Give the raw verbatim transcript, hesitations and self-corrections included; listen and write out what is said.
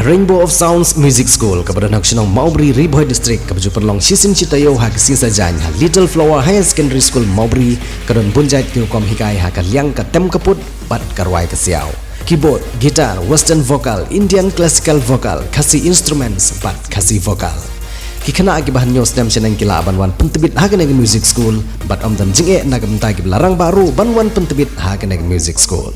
Rainbow of Sounds Music School, kaba don ha ka shnong Mawbri, Ri Bhoi District, kaba ju pynlong shisien shi taïew ha ka sngi Saitjaiñ ha Little Flower Higher Secondary School Mawbri, ka don bun jait ki rukom hikai ha ka liang ka tem ka put bad ka rwai ka siaw. Keyboard, guitar, western vocal, Indian classical vocal, Khasi instruments bad Khasi vocal. Ki khynnah kiba hynñiew snem shaneng ki lah ban wan pyntbit ha kane ka music school bad ym don jingeh na ka bynta kiba la rangbah ruh ban wan pyntbit ha kane ka music school.